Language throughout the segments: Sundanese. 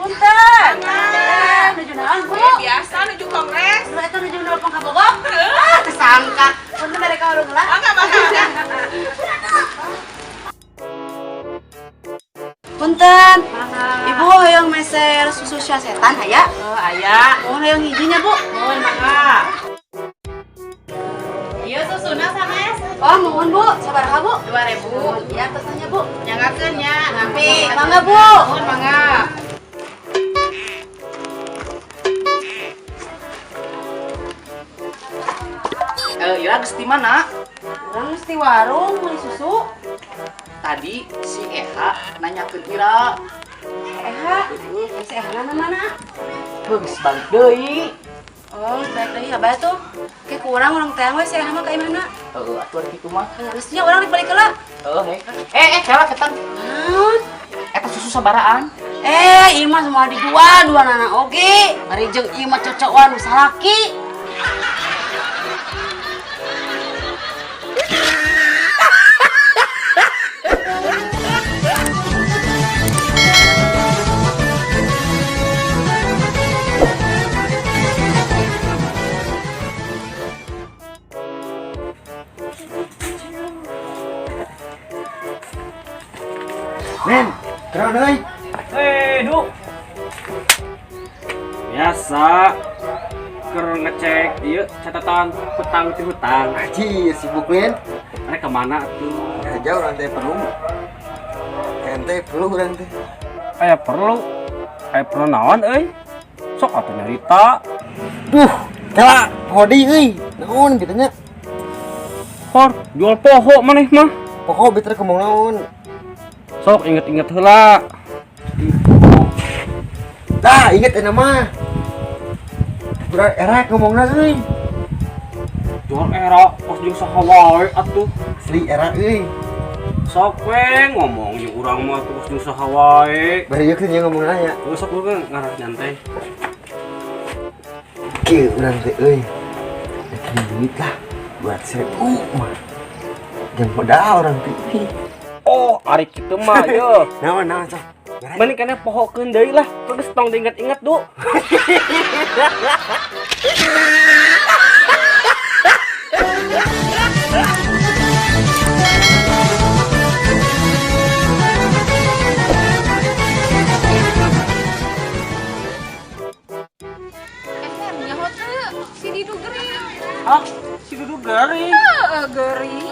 Punten. Nuju naon, Bu? Biasa nuju kongres. Lu eta nuju nelpon ka Bogor? Ah, teu sangka. Punten mere ka warung lah. Mangga, mangga, mangga. Punten. Ibu hoyong meser susu sasetan aya? Oh, aya. Oh, hoyong hijinya, Bu. Mohon mangga. Iya, susuna sanes. Oh, mohon Bu. Sabaraha, Bu? 2000. Iya, tosnya, Bu. Nyanggakeun nya, nampi. Mangga, Bu. Mohon mangga. Ira geus di mana? Urang mesti warung beli susu. Tadi si Eha nanyakeun Ira. Eha, si Eha na mana? Heuh, geus balik deui. Oh, balik deui abah tuh. Ke kurang urang teh we si Eha mah ka imahna. Heuh, atuh ari kitu mah. Geus nya urang dibalik heula. Heuh, heh. Kela ketang. Naon? Eta susu sabaraan. Eh, ieu mah semua dijual dua nana oge. Bari jeung ieu mah cocokan nu salaki. Nen, terang euy. Eh, Du. Biasa keur ngecek ieu catatan hutang ti hutang. Aji, sibuk men. Rek kemana tuh? Ya jauh orang teh perlu. Ente perlu urang teh. Aya perlu. Aya perlu naon euy? Sok atuh nyarita. Duh, kela hodi euy. Naon kitu nya? Hor, jual poho maneh mah. Poho biter kembang naon? Sok inget-inget heula. Dah, inget eta mah. Urang era ngomongna euy. Jual era kos jeung saha wae atuh. Asli era euy. Sok we ngomong jeung urang mah atuh kos jeung saha wae. Bari ieu nya ngomongna nya. Terus sok lu kan ngarah nyantai. Kieu urang teh euy. Bikin duit lah buat 1000 mah. Jangan modal orang teh. Oh, ari kitu mah ye. Naon naon sok. Mending kana pohokeun deui lah. Terus tong diinget-inget, Du. Nyaho teu si Didu gering. Ah, si Dudu gering. Heeh, gering.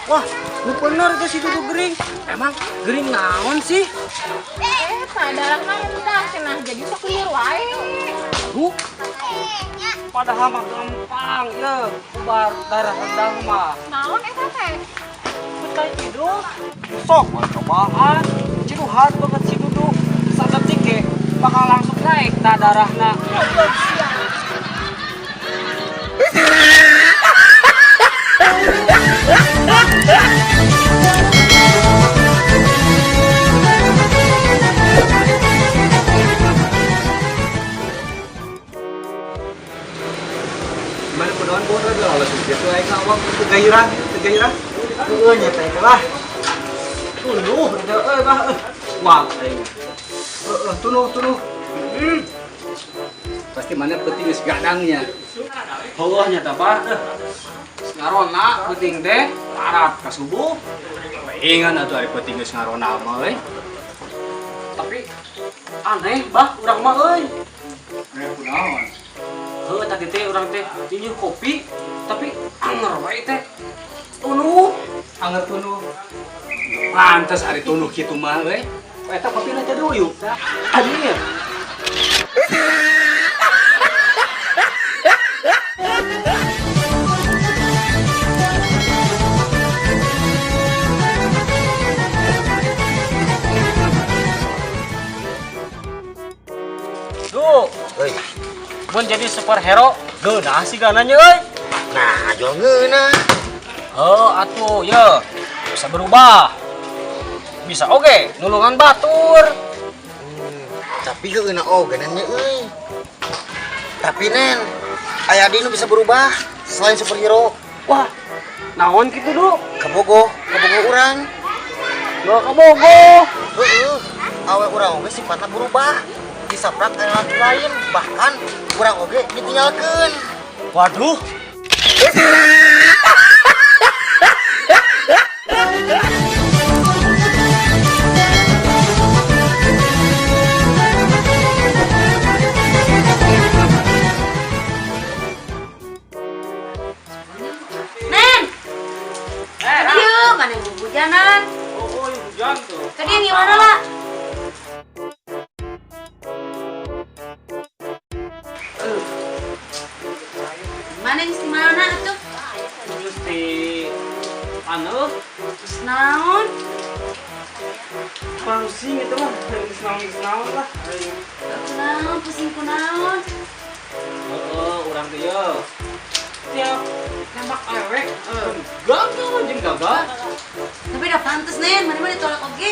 Wah, lu bener itu si Dudu gering. Emang gering naon sih? Darahna rendah cenah jadi sok lieur wae. Du. Padahal mah gampang ya, ubar darah rendah mah. Naon eta teh? Petai tidur. Sok mah cobaan. Ciduhan banget si Dudu. Sadetik ge bakal langsung naik tah darahna. Mana pedoman bodoh lah kalau sudah tuh aing awak teu gairah, teu gairah. Heueuh nya teh lah. Tunuh teu euy bah. Wah, aing. Heueuh tunuh tunuh. Pasti mana penting geus gadangnya. Heueuh nya tah bah. Ngarona penting teh parat ka subuh. Ingan atuh ari penting geus ngarona mah euy. Tapi aneh bah urang mah euy. Aneh kunaon? Heuh tadi teh urang teh tinju kopi tapi anger wae teh. Tunuh, anger tunuh. Pantes ari tunuh kitu mah euy. Eta kopina teh duyuk tah. Anjir. Duh, Euy. mun jadi superhero geunah sih gananya euy. Nah, jual ngeunah. Heuh atuh ye, bisa berubah. Bisa oge nulungan batur. Tapi geunah oge nya euy. Tapi Nen, aya deui nu bisa berubah selain superhero. Wah, naon kitu Du? Kabogoh, kabogoh urang. Bawa kabogoh. Heeh. Awe urang oge sifatna berubah. Disaprak ka laki lain, bahkan urang oge ditinggalkeun. Waduh. Nen. Dieu mana yang hujanan? Oh, hujan tuh. Tadi yang gimana lah? Mana yang di mana tuh? Mesti anu Terus naon? pusing itu mah, geus naon lah. Naon pusing ku naon? Heeh, urang teh ye. Tiap nembak awewe, gagal anjing gagal. Tapi udah pantes Nen, mana mana ditolak oge.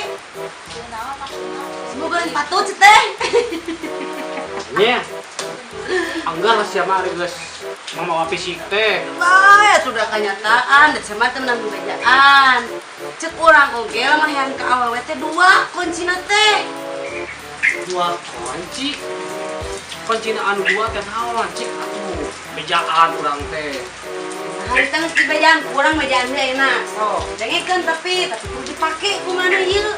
Semoga yang patut sih teh. Nya. Anggar lah siapa ari geus mamawa fisik teh. Wah, ya sudah kenyataan, dan sama temen bejaan. Cek urang oge lah yang ke awewe teh dua kuncina teh. Dua kunci. Kuncina anu dua teh naon cik atuh. Bejaan urang teh. Hari teh geus dibejaan kurang bejaan deui ayeuna. So, dengekeun tapi kudu dipake kumaha ieu.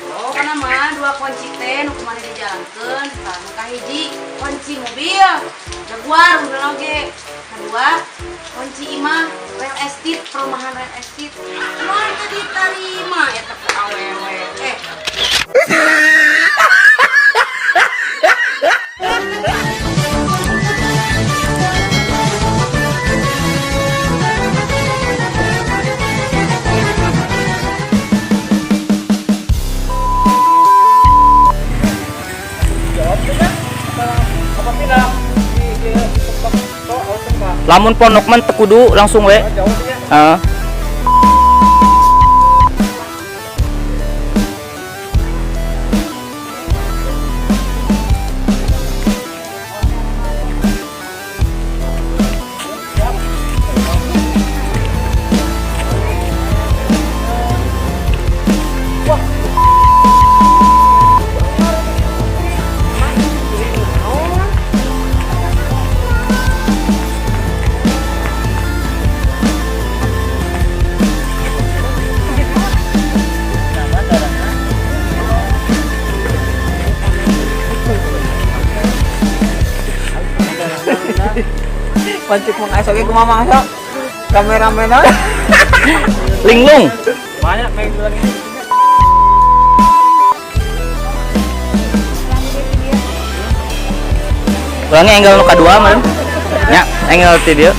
Oh, karena mah dua kunci teh nu kumaha dijalankeun, tah nu kahiji kunci mobil Jaguar mobil oge. Kedua, kunci imah real estate, perumahan real estate. Kumaha teh diterima eta ku awewe. Lamun pondok man teu kudu langsung we. Heeh. Pancik meng oge kumaha Mang Asok? Kameramen. Linglung. Banyak main lagi. Urangnya angle nu kadua mah. Nya, angle ti dieu.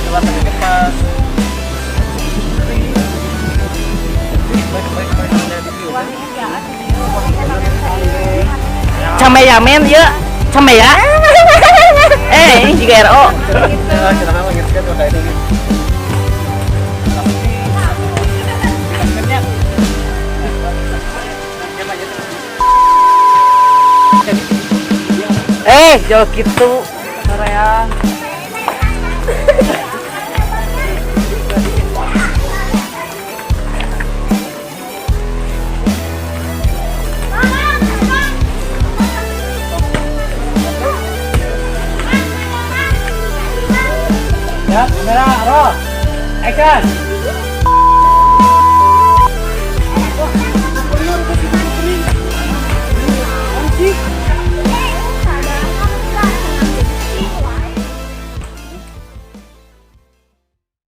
Cameyamen ieu, cameya. Ini juga RO. Jauh gitu. Soreang. Ya, kamera, roll. Action.